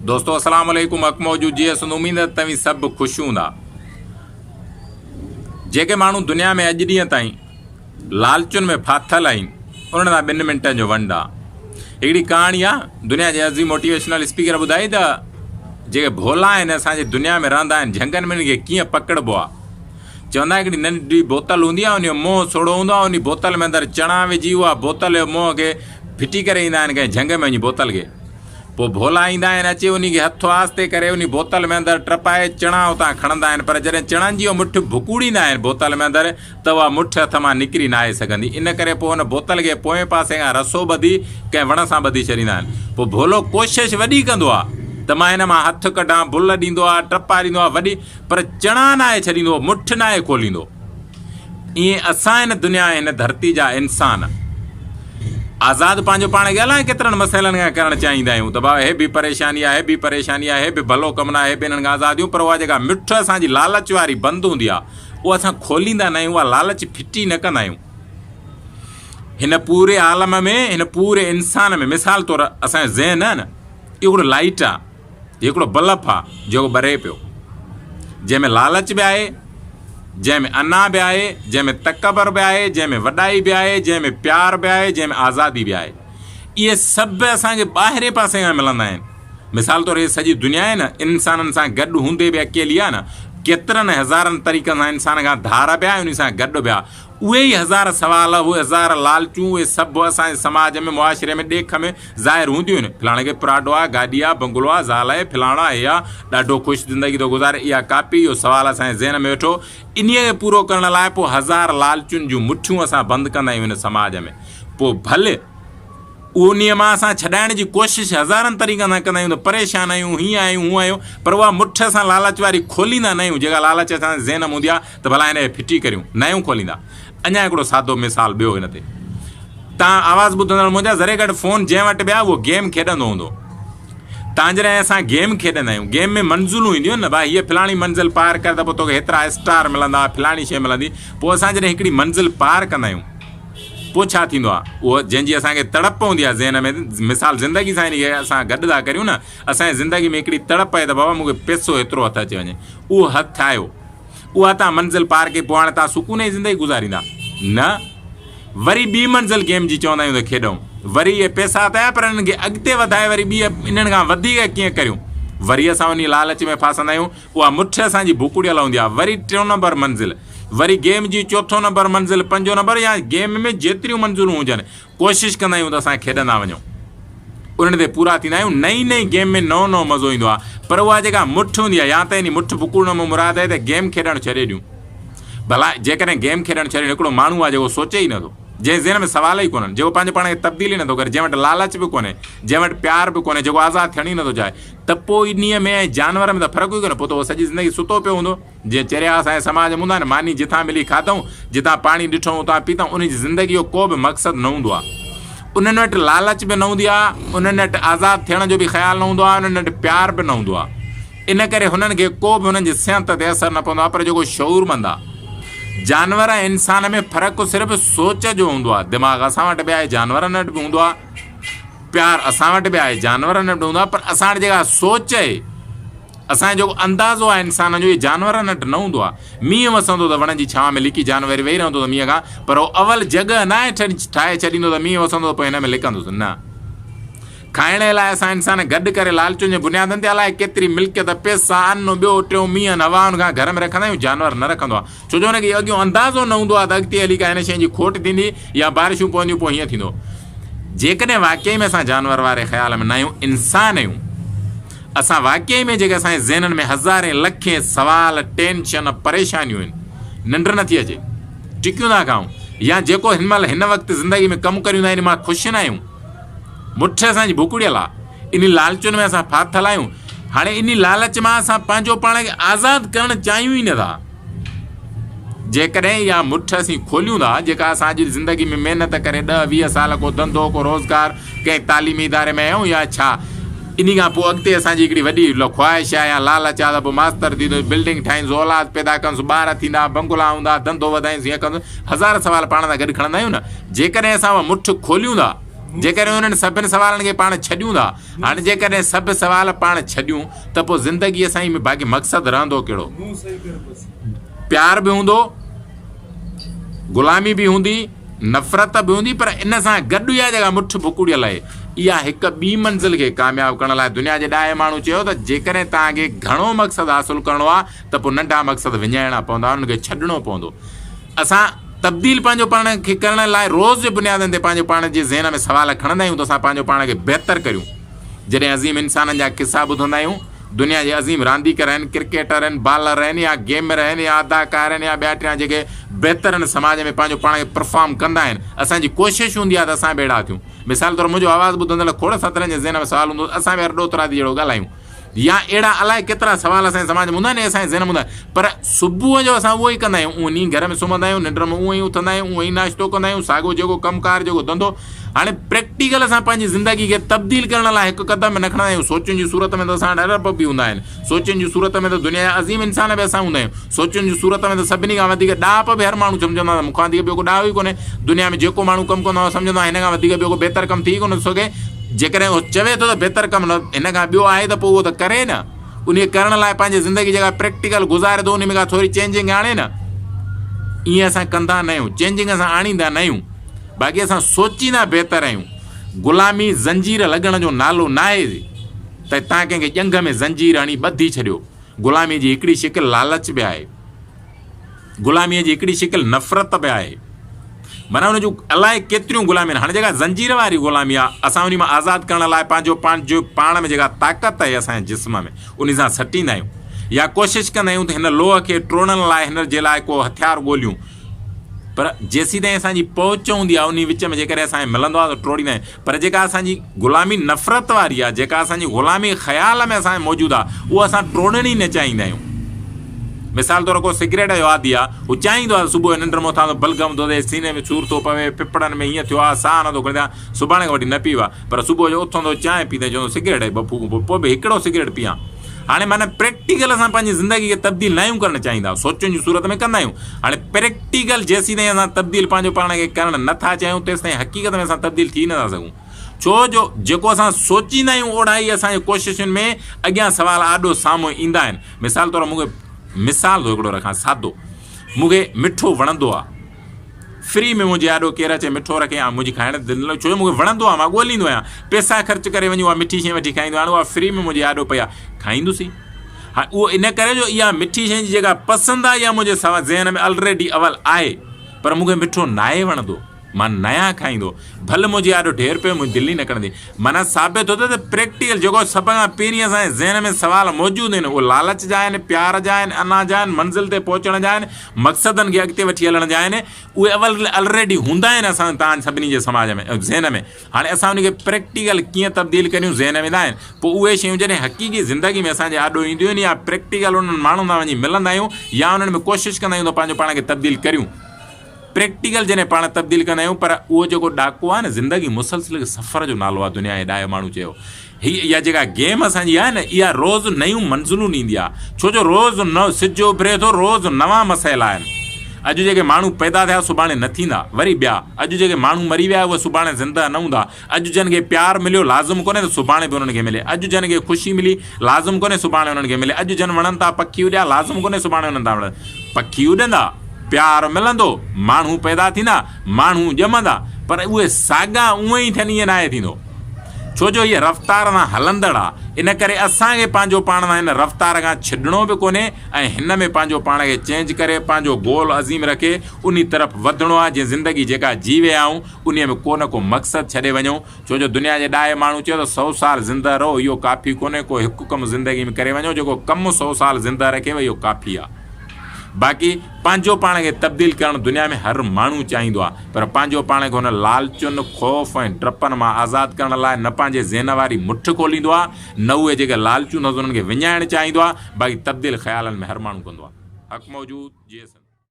دوستو اسلام عليڪم حق موجود جي سنڌ اميد ته توهين سڀ خوش هوندا. جيڪي ماڻهو دنيا ۾ اڄ ڏينهن تائين لالچن ۾ ڦاٿل آهن انهن سان ٻن منٽن جو ونڊ آ. هڪڙي ڪهاڻي آ دنيا جي عظيم موٽيويشنل اسپيڪر ٻڌائي ته جيڪي ڀولا آهن اسان جي دنيا ۾ رهندا آهن جهنگن ۾ انهن کي ڪيئن پڪڙبو آ. چوندا آهن هڪڙي ننڍي بوتل هوندي آهي ان جو منهن سوڙهو هوندو آهي ان بوتل ۾ اندر چڻا وجهي اها بوتل جو منهن کي ڦٽي ڪري ايندا آهن ڪنهن جهنگ ۾ وڃي بوتل کي پوء ڀولا ايندا آهن اچي انهي کي هٿ آهستي ڪري انهي بوتل ۾ اندر ٽپائي چڻا اتان کڻندا آهن پر جڏهن چڻن جي اها مٺ ڀڪوڙيندا آهن بوتل ۾ اندر ته اها مٺ هٿ مان نڪري ناهي سگهندي ان ڪري پوء ان بوتل کي پوئين پاسي کان رسو ٻڌي ڪنهن وڻ سان ٻڌي ڇڏيندا آهن پوء ڀولو ڪوشش وڏي ڪندو آهي ته مان هن مان هٿ ڪڍان بل ڏيندو آهي ٽپا ڏيندو آهي وڏي پر چڻا ناهي ڇڏيندو مٺ ناهي کوليندو. ائين اسان هن دنيا ۽ هن ڌرتي جا انسان آزاد پنهنجو پاڻ کي الائي ڪيترن مسئلن کان ڪرڻ چاهيندا آهيون ته بابا هي به پريشاني آهي هي به پريشاني آهي هي به ڀلو ڪم ناهي هي به انهن کان آزاد آهيون پر اها جيڪا مٺ اسان جي لالچ واري بند هوندي آهي اها اسان کوليندا نه آهيون اها لالچ ڦٽي نه ڪندا آهيون هن پوري عالم ۾ هن پوري انسان ۾ مثال طور اسان جو ذهن آهي نه اهو هڪڙو لائٽ آهي هي هڪڙو بلف آ جيڪو ٻري پيو، جنهن ۾ لالچ به آهي، جنهن ۾ انا به آهي، جنهن ۾ تڪبر به آهي، جنهن ۾ وڏائي به آهي، جنهن ۾ پيار به آهي، جنهن ۾ آزادي به آهي. اهي سڀ اسان کي ٻاهرين پاسي کان ملندا آهن. مثال طور هي سڄي دنيا آهي نه، انسانن سان گڏ هوندي به اڪيلي آهي نه، ڪيترن هزارن طريقن سان انسان کان ڌار به آهي، انهي سان گڏ به آهي. اهي ئي هزار سوال، اهي هزار لالچون، اهي سڀ اسان جي سماج ۾، معاشري ۾، ڏيک ۾ ظاهر هونديون آهن. فلاڻي کي پراڊو آ، گاڏي آ، بنگلو آ، زال آهي، فلاڻو آ، هي آ، ڏاڍو خوش زندگي ٿو گذاري، اها ڪاپي، اهو سوال اسان جي ذهن ۾ ويٺو. انهيء کي پورو ڪرڻ لاء پوء هزار لالچن جون مٺيون اسان بند ڪندا آهيون هن سماج ۾. پوء ڀل انهيء مان اسان ڇڏائڻ جي ڪوشش هزارن طريقن سان ڪندا آهيون ته پريشان آهيون، هيئن آهيون، هونئن آهيون، پر اها مٺ اسان لالچ واري کوليندا نه آهيون، جيڪا لالچ اسان جي ذهن ۾ هوندي آهي ته ڀلا هن کي ڦٽي ڪريون، نه آهيون کوليندا. اڃا هڪڙو سادو مثال ٻيو هن تي. تان آواز ٻڌندڙ منهنجا ذري گهٽ فون جنهن وٽ به آهي اهو گيم کيڏندو هوندو. تان جڏهن اسان گيم کيڏندا آهيون، گيم ۾ منزلون اينديون آهن نه ڀاء هيء فلاڻي منزل پار ڪر ته پوء توکي هيترا اسٽار ملندا، فلاڻي شيء ملندي، پوء اسان جڏهن هڪڙي منزل پار ڪندا آهيون، پوء ڇا ٿيندو آهي؟ اهو جنهن جي اسان کي تڙپ هوندي آهي ذهن ۾، مثال زندگي سان ان کي اسان گڏ ٿا ڪريون نه، اسان جي زندگي ۾ هڪڙي تڙپ آهي ته بابا مون کي پئسو هيترو هٿ اچي وڃي، اهو هٿ آيو، اها تان منزل پار ڪئي پوء هاڻي تان سڪون جي زندگي گذاريندا؟ نه، وري ٻي منزل گيم جي چوندا آهيون ته کيڏون، وري اهي پئسا هٿ آيا پر انهن کي اڳتي وڌائي وري ٻي انهن کان وڌيڪ ڪيئن ڪريون؟ وري اسان انهي لالچ ۾ ڦاسندا آهيون، اها مٺ اسان جي ڀوڪڙيل هوندي آهي، وري ٽيون نمبر منزل، وري گيم جي چوٿون نمبر منزل، پنجون نمبر يا گيم ۾ جيتريون منزلون هجن، ڪوشش ڪندا آهيون ته اسان کيڏندا وڃون، انهن تي پورا ٿيندا آهيون، نئين نئين گيم ۾ نئون نئون مزو ايندو آهي، پر اها جيڪا مٺ هوندي آهي يا ته انهي مٺ ڀوڪڙڻ مان مراد آهي ته گيم کيڏڻ ڇڏي ڏيون. ڀلا جيڪڏهن گيم کيڏڻ ڇڏي ڏيون، هڪڙو ماڻهو آهي جيڪو سوچي ئي نٿو. جنهن ذهن ۾ سوال ئي ڪونهن، جيڪو پنهنجو پاڻ کي تبديل ئي نٿو ڪري، جنهن وٽ لالچ به ڪونهي، جنهن وٽ پيار به ڪونهي، جيڪو آزاد ٿيڻ ئي نٿو چاهي، ته پوء انهيء ۾ ۽ جانور ۾ ته فرق ئي ڪونهي، پوء ته اهو سڄي زندگي ستو پيو هوندو. جيئن چريا اسان جي سماج ۾ هوندا آهن، ماني جتان ملي کاڌائون، جتان پاڻي ڏٺائون اتان پيتائون، انهن جي زندگيء جو ڪو به مقصد نه هوندو آهي. انهن وٽ لالچ به نه هوندي آهي، انهن وٽ آزاد ٿيڻ جو به خيال نه هوندو آهي، انهن وٽ پيار به نه هوندو آهي. ان ڪري هنن کي ڪو به هنن جي صحت تي اثر نه پوندو آهي پر جيڪو شعورمند آهي. جانور ۽ انسان ۾ فرق صرف سوچ جو هوندو آهي. دماغ اسان وٽ به آهي جانورن وٽ به هوندو آهي. پيار اسان وٽ به آهي جانورن وٽ به هوندو آهي پر اسان وٽ جيڪا سوچ آهي اسان جو جيڪو اندازو آهي انسانن جو اهي جانورن وٽ نه هوندو آهي. مينهن وسندو ته وڻن جي ڇانو ۾ لڪي جانور ويهي رهندو ته مينهن کان پر هو اول جڳهه ناهي ٺاهي ڇڏيندو ته مينهن وسندو ته پوء هن ۾ لڪندس نه. کائڻ لاء اسان انسان گڏ ڪري لالچن جي بنيادن تي الائي ڪيتري ملڪيت، پئسا، ان، ٻيو ٽيون مينهن هوائن کان گهر ۾ رکندا آهيون، جانور نه رکندو آهي، ڇو جو هن کي اڳيون اندازو نه هوندو آهي ته اڳتي هلي ڪا هن شيء جي کوٽ ٿيندي يا بارشون پونديون پوء هيئن ٿيندو. جيڪڏهن واقعي ۾ اسان جانور واري خيال ۾ نه آهيون، انسان آهيون، اسان واقعي ۾ جيڪي اسان جي ذهنن ۾ هزارين لکين سوال، ٽينشن، پريشانيون آهن، ننڊ نٿي اچي، ٽڪيون ٿا کائون يا جيڪو هن مهل هن وقت زندگي ۾ ڪم ڪريون ٿا ان مان خوش نه آهيون، مٺ اسان جي ڀوڪڙيل آ. انهي لالچن ۾ اسان ڦاٿل آهيون. هاڻي انهي لالچ مان اسان پنهنجو پاڻ کي آزاد ڪرڻ چاهيون ئي نٿا. جيڪڏهن اها مٺ اسين کوليون ٿا، جيڪا اسان اڄ زندگي ۾ محنت ڪري ڏهه 20 سال ڪو ڌنڌو ڪو روزگار ڪنهن تعليمي اداري ۾ آهيون يا ڇا، انهي کان پوء اڳتي اسان جي هڪڙي وڏي خواهش آهي يا لالچ آهي ته پوء ماستر ٿيندس، بلڊنگ ٺاهيندس، اولاد پيدا ڪندس، ٻار ٿيندا، بنگلا هوندا، ڌنڌو وڌائيندس، هيئن ڪندس، هزار سوال پاڻ سان گڏ کڻندا آهيون نه. جيڪڏهن اسان اها مٺ کوليون ٿا. جيڪڏهن انهن سڀن سوالن کي پاڻ ڇڏيون ٿا، هاڻي جيڪڏهن سڀ سوال پاڻ ڇڏيون ته پوء زندگي اسان جي ۾ باقي مقصد رهندو ڪهڙو؟ پيار به هوندو، غلامي به هوندي، نفرت به هوندي پر ان سان گڏ اها جيڪا مٺ ڀڪوڙيل آهي اها هڪ ٻي منزل کي ڪامياب ڪرڻ لاء دنيا جي ڏاهي ماڻهو چيو ته جيڪڏهن توهان کي گهڻو مقصد حاصل ڪرڻو آهي ته پوء ننڍا مقصد وڃائڻا پوندا انهن کي ڇڏڻو پوندو. اسان تبديل پنهنجو پاڻ کي ڪرڻ لاء روز جي بنيادن تي پنهنجو پاڻ جي ذهن ۾ سوال کڻندا آهيون ته اسان پنهنجو پاڻ کي بهتر ڪريون. جڏهن عظيم انسانن جا قصا ٻڌندا آهيون، دنيا جي عظيم رانديگر آهن، ڪرڪيٽر آهن، بالر آهن يا گيمر آهن يا اداڪار آهن يا ٻيا ٽيان جيڪي بهتر هن سماج ۾ پنهنجو پاڻ کي پرفارم ڪندا آهن، اسان جي ڪوشش هوندي آهي ته اسان به اهڙا ٿيون. مثال طور منهنجو آواز ٻڌندڙ کوڙ ساترن جي ذهن ۾ سوال هوندو ته اسان به ارڏو ترادي جهڙو ڳالهايون. يا اهڙا الائي ڪيترا سوال اسان جي سماج ۾ هوندا آهن ۽ اسان جي ذهن ۾ هوندا آهن پر صبح جو اسان اهو ئي ڪندا آهيون اونهي گهر ۾ سمهندا آهيون ننڊ ۾ اونهي ئي اٿندا آهيون اونهي ئي ناشتو ڪندا آهيون ساڳو جيڪو ڪم ڪار جيڪو ڌنڌو هاڻي پريڪٽيڪل اسان پنهنجي زندگي کي تبديل ڪرڻ لاء هڪ قدم به نه کڻندا آهيون سوچن جي صورت ۾ ته اسان وٽ ارب به هوندا آهن سوچن جي صورت ۾ ته دنيا جا عظيم انسان به اسان هوندا آهيون سوچن جي صورت ۾ ته سڀني کان وڌيڪ ڏاهپ به هر ماڻهو سمجهندو آهي ته مون کان وڌيڪ ٻيو ڪو ڏاهو ئي ڪونهي دنيا ۾ جيڪو ماڻهو ڪم ڪندو آهي سمجهندو آهي هن کان وڌيڪ ٻيو ڪو بهتر ڪم ٿي ئي ڪونه ٿو سگهي جيڪڏهن هو چوي ٿو ته بهتر ڪم نه هن کان ٻيو آهي ته پوء اهو ته ڪري نه. انهيء ڪرڻ لاء پنهنجي زندگي جيڪا پريڪٽيڪل گذاري ٿو انهي ۾ ڪا ٿوري چينجنگ آڻي نه. ائين اسان ڪندا نه آهيون. چينجنگ اسان آڻيندا نه آهيون. باقي اسان سوچيندا بهتر آهيون. غلامي زنجير لڳڻ جو نالو ناهي ته تان ڪنهن کي ڄنگهه ۾ زنجير هڻي ٻڌي ڇڏيو. غلامي جي هڪڙي شڪل لالچ به آهي. غلاميء جي هڪڙي شڪل نفرت به آهي. معنيٰ ان جون الائي ڪيتريون غلاميون آهن. هاڻي جيڪا زنجير واري غلامي آهي، اسان انهي مان آزاد ڪرڻ لاء پنهنجو پنهنجو پاڻ ۾ جيڪا طاقت آهي اسان جي جسم ۾ انهي سان سٽيندا آهيون يا ڪوشش ڪندا آهيون ته هن لوهه کي ٽوڙڻ لاء هن جي لاء ڪو هٿيار ڳوليون پر جيسيتائين اسان جي پهچ هوندي آهي انهي وچ ۾ جيڪڏهن اسان کي ملندو آهي ته ٽوڙيندا آهيون پر جيڪا اسان جي غلامي نفرت واري آهي، جيڪا اسان جي غلامي خيال ۾ اسان کي موجود آهي، اها اسان ٽوڙڻ ئي نه چاهيندا آهيون. مثال طور ڪو سگريٽ جو عادي آهي، هو چاهيندو آهي ته صبح جو ننڊ مان اٿان ته بلغم ٿو ٿئي، سيني ۾ سور ٿو پوي، ڦڦڙن ۾ هيئن ٿيو آهي، ساهه نٿو کڻي سگهان، سڀاڻي کان وٺي نه پيئبو آهي، پر صبح جو اٿندو چانهه پيئندي چوندو سگريٽ جي ٻه ڦوڪون پوء به هڪڙو سگريٽ پيئان. هاڻي معنيٰ پريڪٽيڪل اسان پنهنجي زندگي کي تبديل ناهيون ڪرڻ چاهيندا، سوچن جي صورت ۾ ڪندا آهيون. هاڻي پريڪٽيڪل جيسيتائين اسان تبديل پنهنجو پاڻ کي ڪرڻ نه ٿا چاهيون تيستائين حقيقت ۾ اسان تبديل ٿي نه ٿا سگهون. ڇو جو جيڪو اسان سوچيندا آهيون اوڙا ئي اسان جي ڪوششن ۾ اڳيان سوال آڏو سامهون ايندا آهن. مثال طور مون کي مثال ٿو هڪڙو رکان سادو مون کي مٺو وڻندو آهي. فري ۾ منهنجي آڏو ڪير اچي مٺو رکي ها منهنجي کائڻ تي دل نه لڳي ڇو جو مون کي وڻندو آهي مان ڳوليندو آهيان پئسا خرچ ڪري وڃي اها مٺي شيء وٺي کائيندو آهيان اها فري ۾ منهنجي آڏو پئي آهي کائيندس ئي ها اهو ان ڪري جو اها مٺي شيء جي جيڪا پسند آهي اها منهنجي ذهن ۾ الريڊي اول آهي پر مون کي مٺو ناهي وڻندو مان ناهيان کائيندو ڀل منهنجي آڏو ڍير پيو منهنجي دل ئي نه ڪرندي معنيٰ ثابت ٿو ٿئي ته پريڪٽيڪل جيڪو سڀ کان پهرين اسان جي ذهن ۾ سوال موجود آهن اهي لالچ جا آهن پيار جا آهن انا جا آهن منزل تي پهچڻ جا آهن مقصدن کي اڳتي وٺي هلڻ جا آهن اهي اول الريڊي هوندا آهن اسان تان سڀني جي سماج ۾ ذهن ۾ هاڻي اسان ان کي پريڪٽيڪل ڪيئن تبديل ڪريون ذهن ۾ آهن پوء اهي شيون جڏهن حقيقي زندگي ۾ اسان جي آڏو اينديون آهن يا پريڪٽيڪل انهن ماڻهن سان وڃي ملندا آهيون يا انهن ۾ ڪوشش ڪندا آهيون ته پنهنجو پاڻ کي تبديل ڪريون پريڪٽيڪل جڏهن پاڻ تبديل ڪندا آهيون پر اهو جيڪو ڏاڪو آهي نه زندگي مسلسل هڪ سفر جو نالو آهي دنيا جي ڏاهي ماڻهو چيو هي اها جيڪا گيم اسان جي آهي نه اها روز نيون منزلون ڏيندي آهي ڇو جو روز نو سج اڀري ٿو روز نوان مسئلا آهن اڄ جيڪي ماڻهو پيدا ٿيا سڀاڻي نه ٿيندا وري ٻيا اڄ جيڪي ماڻهو مري ويا اهي سڀاڻي زنده نه هوندا اڄ جن کي پيار مليو لازم ڪونهي ته سڀاڻي به انهن کي ملي اڄ جن کي خوشي ملي لازم ڪونهي سڀاڻي انهن کي ملي اڄ جن وڻن تان پکي اڏيا لازم ڪونهي سڀاڻي انهن تان وڻن پکي اڏندا پيار ملندو ماڻهو پيدا ٿيندا ماڻهو ڄمندا پر اهي ساڳا اونئن ئي ٿين ائين ناهي ٿيندو ڇو جو هيء رفتار سان هلندڙ آ ان ڪري اسان کي پنهنجو پاڻ سان هن رفتار کان ڇڏڻو به ڪونهي ۽ هن ۾ پنهنجو پاڻ کي چينج ڪري پنهنجو گول عظيم رکي انهي طرف وڌڻو آ جنهن زندگي جيڪا جيوي آئون انهيء ۾ ڪو نه ڪو مقصد ڇڏي وڃون، ڇو جو دنيا جي ڏاهي ماڻهو چيو ته سئو سال زنده رهو اهو ڪافي ڪونهي، ڪو هڪ ڪم زندگي ۾ ڪري وڃو جيڪو ڪم سئو سال زنده رکيو اهو ڪافي آ. باقي پنهنجو پاڻ کي تبديل ڪرڻ دنيا ۾ هر ماڻهو چاهيندو آ، پر پنهنجو پاڻ کي هن لالچن، خوف ۽ ڊپن مان آزاد ڪرڻ لاء نه پنهنجي ذهن واري مٺ کوليندو آ، نه اهي جيڪي لالچون اٿس انهن کي وڃائڻ چاهيندو آ، باقي تبديل خيالن ۾ هر ماڻهو ڪندو آ. حق موجود، جيئي سنڌ.